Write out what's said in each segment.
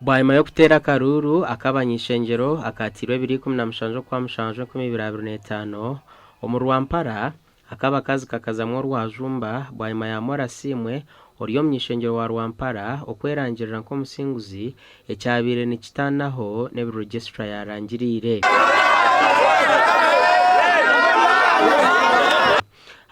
Bwanyima y'okuteera akaruuru ak'abany'ishengyero akaateirwe ebiro 17 Okwamushanju 2025 omu Rwampara, ak'abakazi kakazamu orwajumba bwanyima ya Moore Asiimwe ori omuny'ishengyero wa Rwampara okwerangirira nk'omusinguzi ekyabaire nikitaanaho n'ebi Registrar yaarangiriire.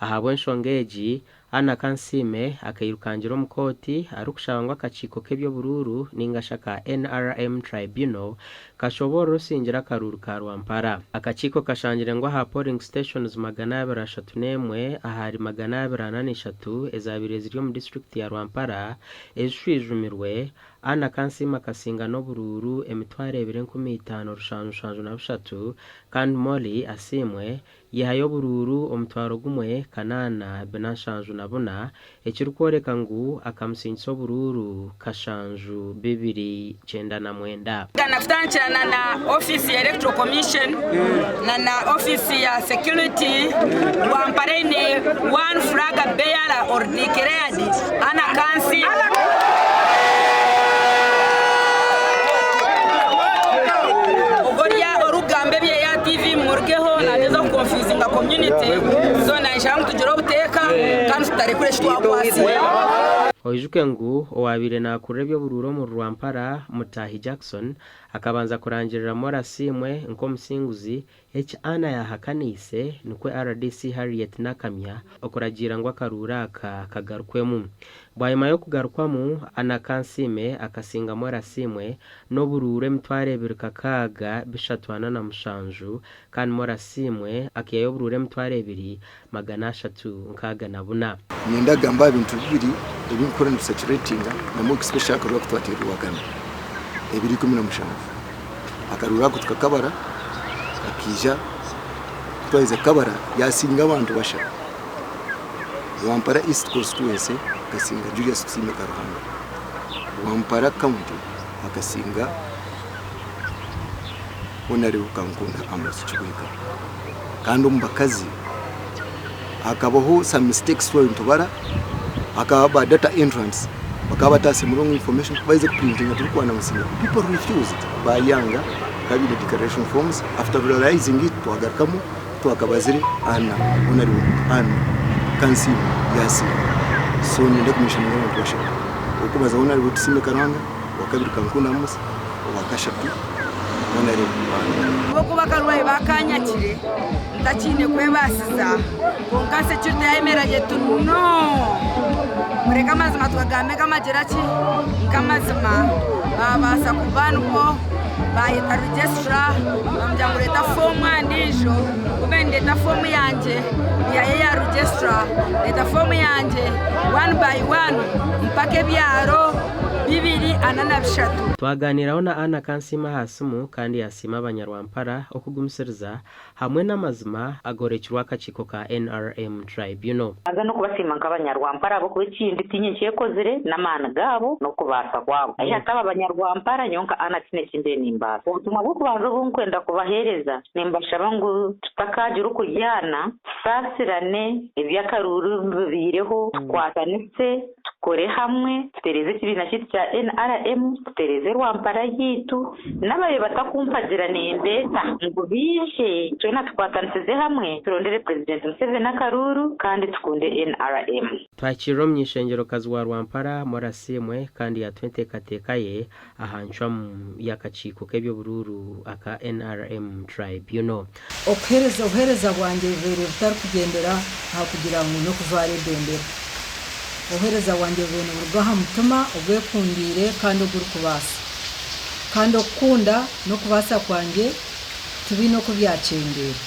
Ahabw'enshonga egi, Anna Kansiime akairukangira omu kooti arikushaba ngu akakiiko k'eby'oburuuru ninga shi aka NRM Tribunal kashoboorore osingire akaruuru ka Rwampara. Akakiiko kashangire ngu aha polling stations 231 ahari 243 ezabaire ziri omu disiturikiti ya Rwampara ezishwijumirwe, Anna Kansiime akasinga n'oburuuru 2,5773 kandi Molly Asiimwe Yaihayo oburuuru omutwaro gumwe kanaana bina nshanju na buna, ekirikworeka ngu akamusingisa oburuuru kashanju bibiri kyenda na mwenda. Na kutandikira na na ofiisi ya Electoral Commission na na ofiisi ya security Rwampara eine one flag bearer or declared Anna Kansiime. Ogwo orikugamba ebye aha TV mumurugeho nagyezaho ku confusinga community so nayeshaba ngu tugire obuteeka kandi tutarekura eki twakwatsire. Oijuke ngu owaabaire naakurira eby'oburuuru omuri Rwampara, Mutahi Jackson, akabanza kurangirira Moore Asiimwe nk'omusinguzi, eki Anna yaahakaniise nikwo rdc Harriet Nakamya okuragiira ngu akaruuru aka kagarukwemu. Bwanyima y'okugarukwamu, Anna Kansiime akasinga Moore Asiimwe n'oburuuru 26,347 kandi Moore Asiimwe akaihayo oburuuru 2364. Niinyenda kugamba aha bintu bibiri ebi ndikukora nibisaturatinga na more especially akaruuru aku twateire Rwagana ebiro 17. Akaruuru ako tukakabara kakaija ku twaherize kukabara yasinga abantu bashatu. Rwampara East constituency akasinga Julius Tusiime Karuhanga. Rwampara County akasinga Honarebo Kankunda Amos Kibwika. Kandi omu bakazi hakabaho some mistakes twaba nitubara, hakaba ba data entrants bakaba batasimura wrong information, ku baaherize kuprintinga turikuannouncinga people refused bayanga bakaba baine declaration forms after realizing it twagarukamu twakabazire Anna Honarebo Anna Kansiime yasinga so niinyenda kumentioninga abantu bashatu ow'okubanza Honarebo Tusiime Karwanga, owakabiri Kankunda Amos, owakashatu Honarebo Anna. Ahabw'okuba akarwaire baakanyakire ntakiine kwebaasiza, kwonka security yaayemera gye eti no! Mureke amazima tugagambe nk'amagira ki? Nk'amazima. Baabaasa kuba nibwo baayeta registrar baamugira ngu reeta foomu endiijo, kube nindeeta foomu yangye nyihayo eya registrar, ndeeta foomu yangye one by one mpaka ebyaro 243. Twaganiiraho na Anna Kansiime aha simu kandi yasiima abanyarwampara okugumisiriza hamwe n'amazima agoorekirwe akakiiko ka NRM Tribunal. Haza n'okubasiima nk'abanyarwampara ahabw'okuba ekindi tiinye nkyekozire, n'amaani gaabo n'okubaasa kwabo. Ahi hataba banyarwampara, nyowe nka Anna tihaine eki mbaire nimbaasa. Obutumwa bw'okubanza obu nkwenda kubaheereza, nimbashaba ngu tutakaagira okuryana, tusaasirane, eby'akaruuru bibaireho, tukwatanise, Tukore hamwe, tutereeze ekibiina kyaitu kya nrm, tutereeze Rwampara yaitu, n'ababaire batakumpagira nimbeeta ngu baije twena tukwatanisize hamwe turondere Purezidenti Museveni akaruuru kandi tukunde nrm. Twakirire omuny'eishengyerokazi wa Rwampara, Moore Asiimwe kandi yaatuha enteekateeka ye aha ncwamu y'akakiiko k'eby'oburuuru aka nrm Tribunal. Okuheereza obuheereza bwangye bubaire butarikugyendera aha kugira ngu n'okujwara ebendera. Obuheereza bwangye bubaire niburuga aha mutima ogwekundiire kandi ogurikubaasa. Kandi okukunda n'okubaasa kwangye tibiine oku byakyendeera.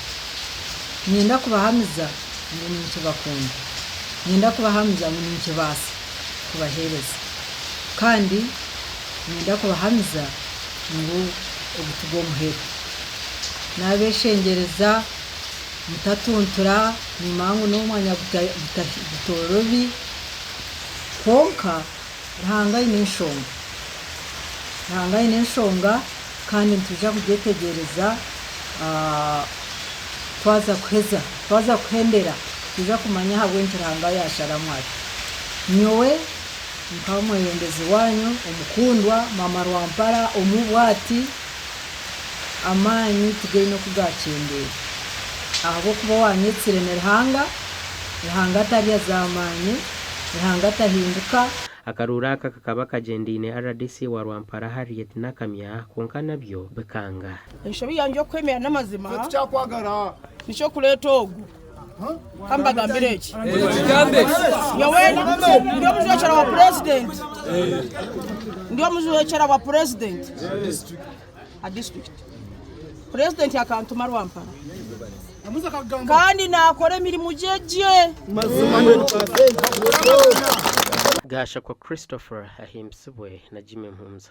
Niinyenda kubahamiza ngu ninkibakunda. Niinyenda kubahamiza ngu ninkibaasa kubaheereza. Kandi niinyenda kubahamiza ngu ogu tigwo muheru. Naabeshengyereza mutatuntura nimanya ngu n'omwanya gutoorobi, kwonka Ruhanga aine enshonga. Ruhanga aine enshonga kandi nitwija kugyetegyereza twaza kuheza, twaza kuhendera, nitwija kumanya ahabw'enki Ruhanga yaasharamu atyo. Nyowe. Nk'omwebembezi waanyu omukundwa Maama Rwampara omu bwati, amaani tigaine oku gaakyendeera ahabw'okuba owaanyetsire ni Ruhanga, Ruhanga tarya zaamaani, Ruhanga tahinduka. Akaruuru aka kakaba kagyendeine rdc wa Rwampara Harriet Nakamya kwonka nabyo bikanga. Enshobi yangye y'okwemera n'amazima nikyo kureeta ogu. Ka mbagambire eki. Nyowe ndi omujwekyera wa purezidenti. Ndi omujwekyera wa purezidenti ha disiturikiti. Purezidenti akantuma Rwampara kandi naakora emirimo gye gye. Gashakwa Christopher ahimbisibwe na Jimmy Mhunza.